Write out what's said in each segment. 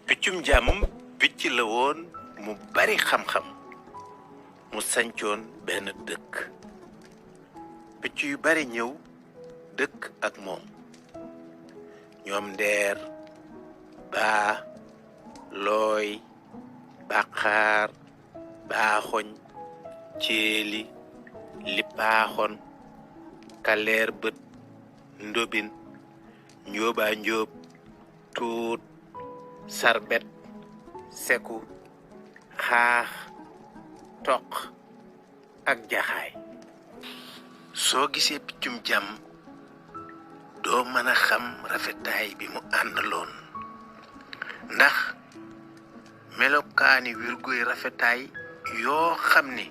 piccum jàmm picc la woon mu bari xam-xam mu sancoon benn dëkk picc yu bari ñëw dëkk ak moom ñoom ndeer baa looy bàqaar baaxoñ ceeli lippaaxon kaleer bët ndobin njóobaa njóob tuut sarbet seku xaax toq ak jaxaay soo gisee piccum jàmm doo mën a xam rafetaay bi mu àndaloon ndax melokaani wirgoy rafetaay yoo xam ni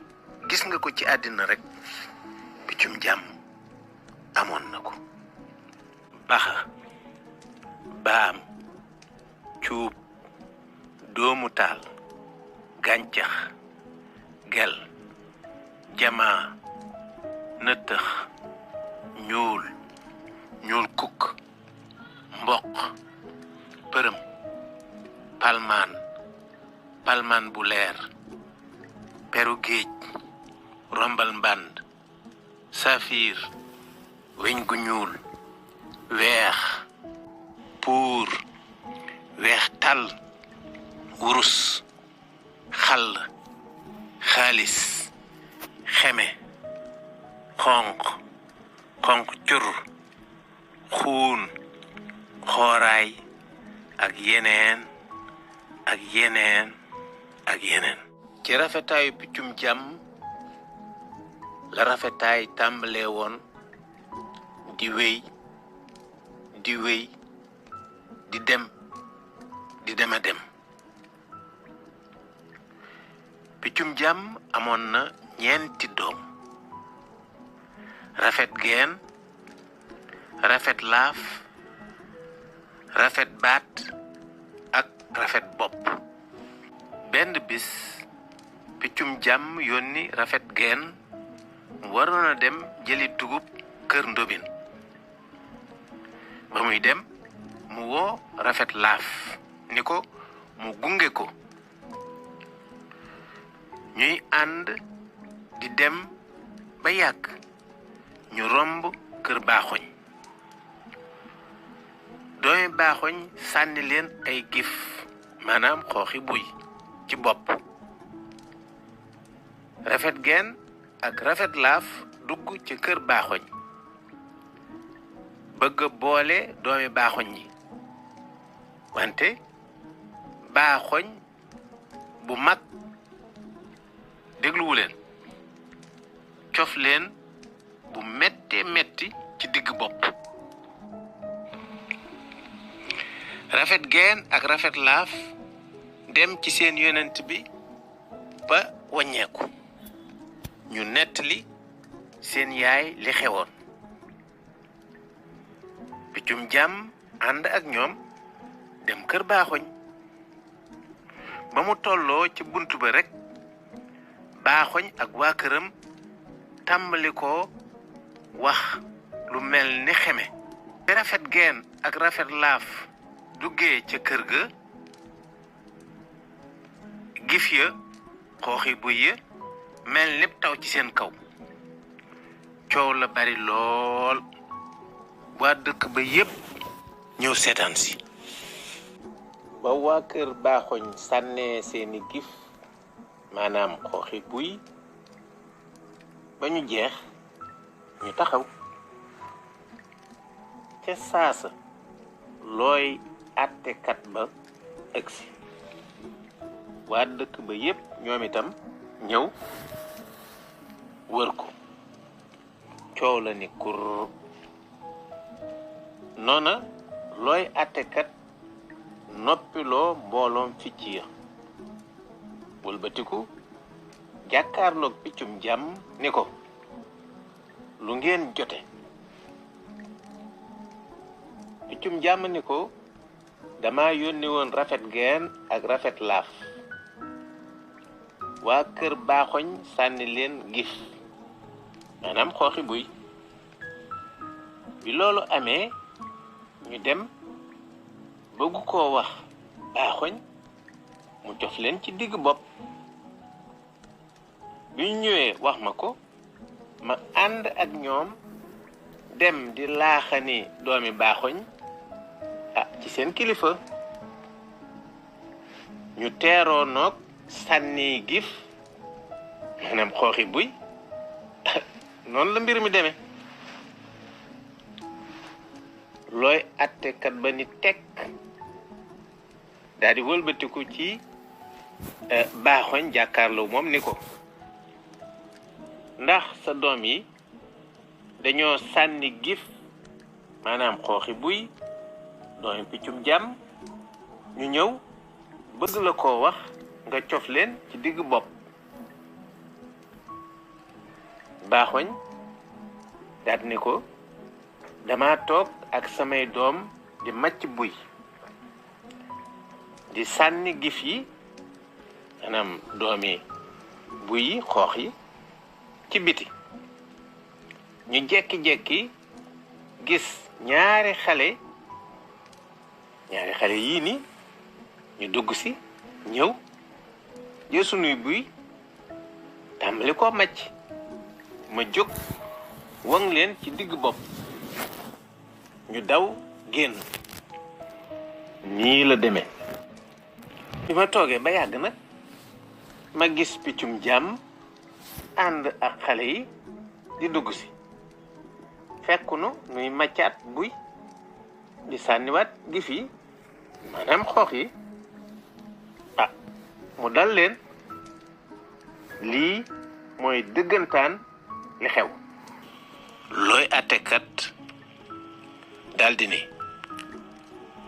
gis nga ko ci àddina rekk piccum jàmm amoon na ko baxa baam cuub doomu taal gàncax gel jamaa nëttëx ñuul ñuul kukk mboq përëm palmaan bu leer peru géej rombal mbànd safiir weñ gu ñuul weex puur weex tàll wurus xàll xaalis xeme xonq cur xuun xooraay ak yeneen ci rafetaayu piccum jàmm la rafetaay tàmbalee woon di wéy di dem a dem piccum jàmm amoon na ñeenti doom rafet geen rafet laaf rafet baat ak rafet bopp benn bis piccum jàmm yónni rafet geen mu waroon a dem jëli dugub kër ndobin ba muy dem mu woo rafet laaf ni ko mu gunge ko ñuy ànd di dem ba yàgg ñu romb kër baaxoñ doomi baaxoñ sànni leen ay gif maanaam xooxi buy ci bopp rafet geen ak rafet laaf dugg ci kër baaxoñ bëgg boole doomi baaxoñ yi wante baaxoñ bu mag dégluwu leen cof leen bu metti ci digg bopp rafet geen ak rafet laaf dem ci seen yonent bi ba waññeeku ñu nettali seen yaay li xewoon piccum jàmm ànd ak ñoom dem kër baaxoñ ba mu tolloo ci bunt ba rekk baaxoñ ak waa këram tàmbali ko wax lu mel ni xeme bi rafet geen ak rafet laaf duggee ca kër ga gif ya xooxi buy ya mel ni taw ci seen kaw coow la bari lool waa dëkk ba yépp ñëw seetaan si ba waa kër baaxoñ sànnee seeni gif maanaam xooxi buy ba ñu jeex ñu taxaw ca saasa looy àttekat ba egsi waa dëkk ba yépp ñoom itam ñëw wër ko coow la ni kur noona looy àttekat noppiloo mbooloom ficc ya wëlbatiku jàkkaarloog piccum jàmm ni ko lu ngeen jote piccum jàmm ni ko dama yónni woon rafet geen ak rafet laaf waa kër baaxoñ sànni leen gif maanaam xooxi buy bi loolu amee ñu dem bëggu koo wax baaxoñ baaxoñ mu jof leen ci digg bopp bi ñu ñëwee wax ma ko ma ànd ak ñoom dem di laaxani doomi baaxoñ ci seen kilifa ñu teeroo noog sànni gif maanaam xooxi buy noonu la mbir mi demee looy attekat ba ni tekk daal di wëlbatiku ci baaxoñ jàkkaarloo moom ni ko ndax sa doom yi dañoo sànni gif maanaam xooxi buy doomi piccum jàmm ñu ñëw bëgg la koo wax nga cof leen ci digg bopp baaxoñ daat ni ko dama toog ak samay doom di màcc buy di sànni gif yi maanaam doomi buy yi xoox yi ci biti ñu jekki-jekki gis ñaari xale yii ni ñu dugg si ñëw jël sunuy buy tàmbali koo màcc ma jóg wang leen ci digg bopp ñu daw génn nii la demee bi ma toogee ba yàgg nag ma gis piccum jàmm ànd ak xale yi di dugg si fekkunu nuy maccaat buy di sànniwaat gif yi maanaam xoox yi mu dal leen lii mooy dëggantaan li xew looy àttekat daldi ni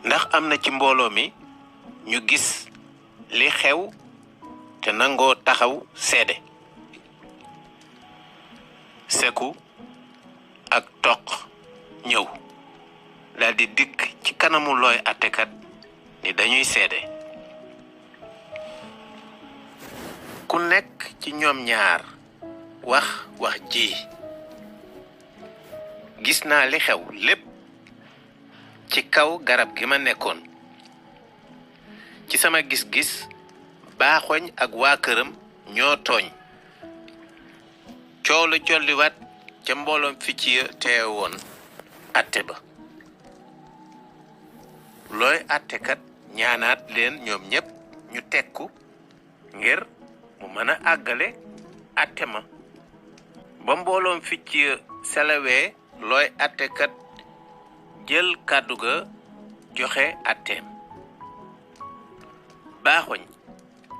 ndax am na ci mbooloo mi ñu gis li xew te nangoo taxaw seede seku ak toq ñëw daldi dikk ci kanamu looy àttekat ni dañuy seede ku nekk ci ñoom ñaar wax ji gis naa li xew lépp ci kaw garab gi ma nekkoon ci sama gis-gis baaxoñ ak waa këram ñoo tooñ coow la jolliwaat ca mbooloom Picci ya teewoon atte ba looy attekat ñaanaat leen ñoom ñépp ñu tekku ngir mu mën a àggale atte ma ba mbooloom Picci ya selawee looy attekat jël kàddu ga joxe atteem baaxoñ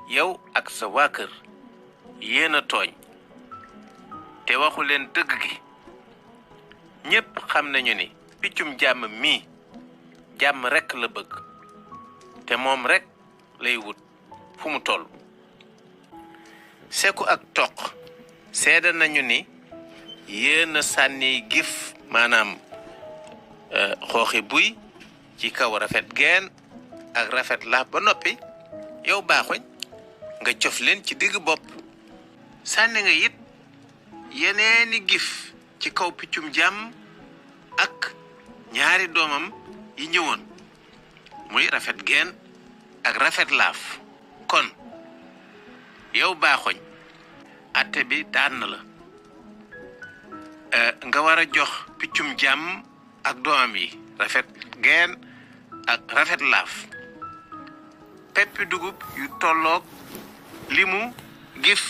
yow ak sa waa kër yéen a tooñ te waxu leen dëgg gi ñépp xam nañu ni piccum jàmm mii jàmm rekk la bëgg te moom rekk lay wut fu mu toll seku ak toq seede nañu ni yéen a sànni gif maanaam xooxi buy ci kaw rafet geen ak rafet la ba noppi yow baaxoñ nga cof leen ci digg bopp sànni nga it yeneeni gif ci kaw piccum jàmm ak ñaari doomam yi ñëwoon muy rafet geen ak rafet laaf kon yow baaxoñ atte bi daan na la nga war a jox piccum jàmm ak doomam yi rafet geen ak rafet laaf peppi dugub yu tolloog limu gif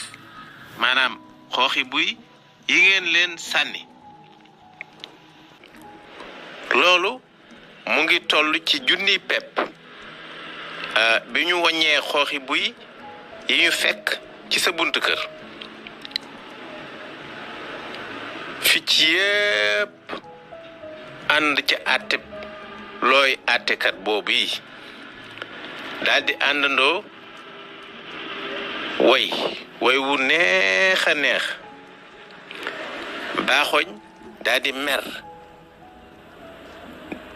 maanaam xooxi buy yi ngeen leen sànni loolu mu ngi toll ci junniy pepp bi ñu wàññee xooxi buy yi ñu fekk ci sa buntu kër Picci yépp ànd ca àtte looy àttekat boobu yi daldi àndandoo way wu neex a neex baaxoñ daldi mer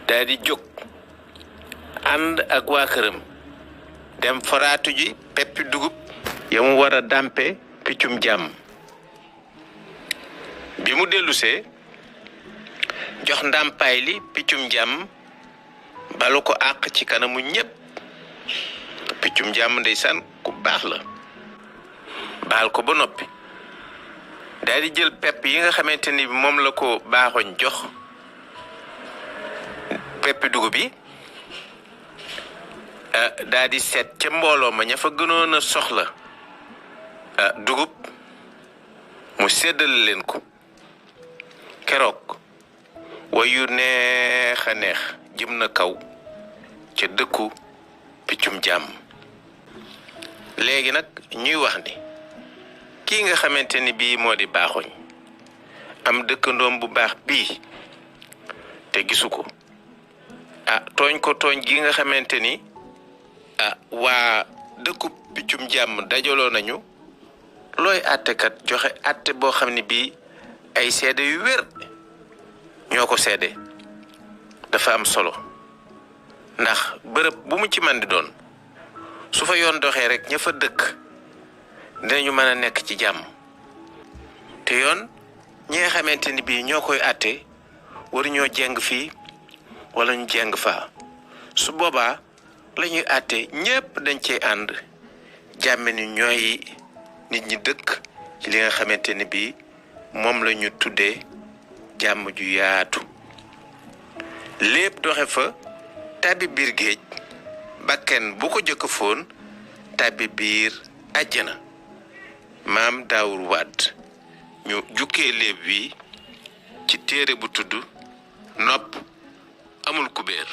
daldi jóg ànd ak waa këram dem foraatu ji peppi dugub ya mu war a dàmpe piccum jàmm bi mu dellusee jox ndàmpaay li piccum jàmm balu ko àq ci kanamu ñépp piccum jàmm ndeysaan ku baax la baal ko ba noppi daal di jël pepp yi nga xamante ni moom la ko baaxoñ jox peppi dugub bi daal di seet ca mbooloo ma ña fa gënoon a soxla dugub mu séddale leen ko keroog wayu neex a neex jëm na kaw ca dëkku piccum jàmm léegi nag ñuy wax ni kii nga xamante ni bii moo di baaxoñ am dëkkandoom bu baax bii te gisu ko tooñ ko tooñ gi nga xamante ni waa dëkku piccum jàmm dajaloo nañu looy àttekat joxe àtte boo xam ne bii ay seede yu wér ñoo ko seede dafa am solo ndax bërëb bu mu ci man di doon su fa yoon doxee rek ña fa dëkk dinañu mën a nekk ci jàmm te yoon ñi nga xamante ni bii ñoo koy àtte waruñoo jeng fii wala ñu jeng faa su boobaa la ñuy àtte ñépp dañ cee ànd jàmme ni ñooy nit ñi dëkk ci li nga xamante ni bii moom la ñu tuddee jàmm ju yaatu lépp doxe fa tàbbi biir géej bakken bu ko jëkk foon tàbbi biir àjjana maam daawur waat ñu jukkee léeb wi ci téere bu tudd nopp amul kubéer